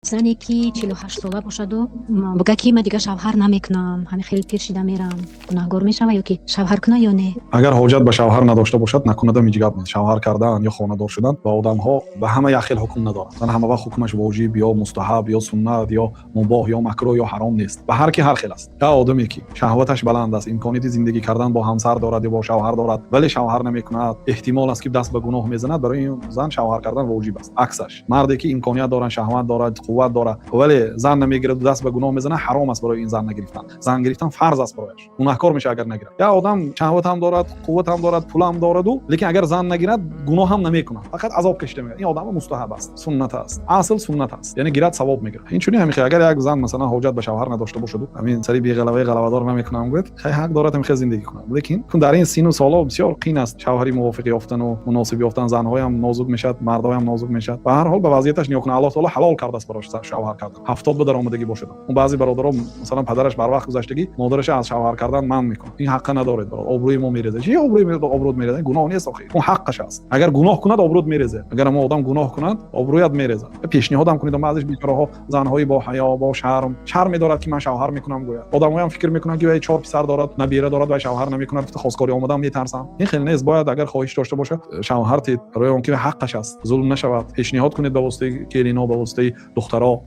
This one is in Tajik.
Зане, ки 48 сола бошаду бигӯяд, ки ман дигар шавҳар намекунам, ҳамин хеле пир шида мерам, гунаҳгор мешава ё ки шавҳар куна ё не? Агар ҳоҷат ба шавҳар надошта бошад, накунадам, ҳеҷ гап нест. Шавҳар кардан ё хонадор шудан ба одамҳо ба ҳама як хел ҳукм надорад. Зан ҳама вақт ҳукмаш воҷиб ё мустаҳаб ё суннат ё мубоҳ ё макрӯҳ ё ҳаром нест, ба ҳар ки ҳар хел аст. Як одаме, ки шаҳваташ баланд аст, имконияти зиндагӣ кардан бо ҳамсар дорад ё бо шавҳар дорад, вале шавҳар намекунад, эҳтимол аст, ки даст ба гуноҳ мезанад, барои ин зан шавҳар кардан воҷиб аст. Аксаш, марде, ки имконият дорад, шаҳват дорад, қувват дорад, вале зан намегираду даст ба гуноҳ мезанад, ҳаром аст барои ин зан нагирифтан. Зан гирифтан фарз аст барояш, гунаҳкор мешавад, агар нагирад. Як одам шаҳватам дорад, қувватам дорад, пулам дораду, лекин агар зан нагирад, гуноҳам намекунад, фақат азоб кашида меояд. Ин одам мустаҳаб аст, суннат аст, асл суннат аст, яъне гирад, савоб мегирад. Инчунин ҳамин, агар як зан, масалан, ҳоҷат ба шавҳар надошта бошаду ҳамин сари беғалаваи ғалавадор намекунам гӯяд, хай, ҳақ дорад ҳамин хел зиндагӣ кунад. Лекин дар ин сину соло бисёр қин аст шавҳари мувофиқ ёфтану муносиб ёфтан. Занҳоям нозук мешавад, мардҳоям нозук мешавад. Ба ҳар ҳол, ба вазъияташ нигоҳ кунад. Аллоҳ таоло ҳалол кардааст барош шавҳар кардан, 70 ба даромадагӣ бошад. Баъзе бародаро, масалан, падараш барвақт гузаштагӣ, модараша аз шавҳар кардан манъ мекунад. Ин ҳаққа надоред, бародар, обрӯи мо мерезад. Чи обрӯи обрӯд мерезад? Гуноҳ нест охи, он ҳаққаш аст. Агар гуноҳ кунад, обрӯд мерезад. Агар ҳамон одам гуноҳ кунад, обрӯят мерезад. Пешниҳодам кунед. Баъзеш бечораҳо, занҳои бо ҳаё, бо шарм, шарм медорад, ки ман шавҳар мекунам гӯяд. Одамоям фикр мекунанд, ки вай чор писар дорад, набира дорад, вай шавҳар намекунад, гуфта хосгорӣ омадам метарсам. Ин хеле нест. Бояд, агар хоҳиш дошта бошад, шавҳар тед, барои он ки ҳаққаш аст, зулм нашавад. Пешниҳод кунед ба воситаи келино, ба воситаи духтаро.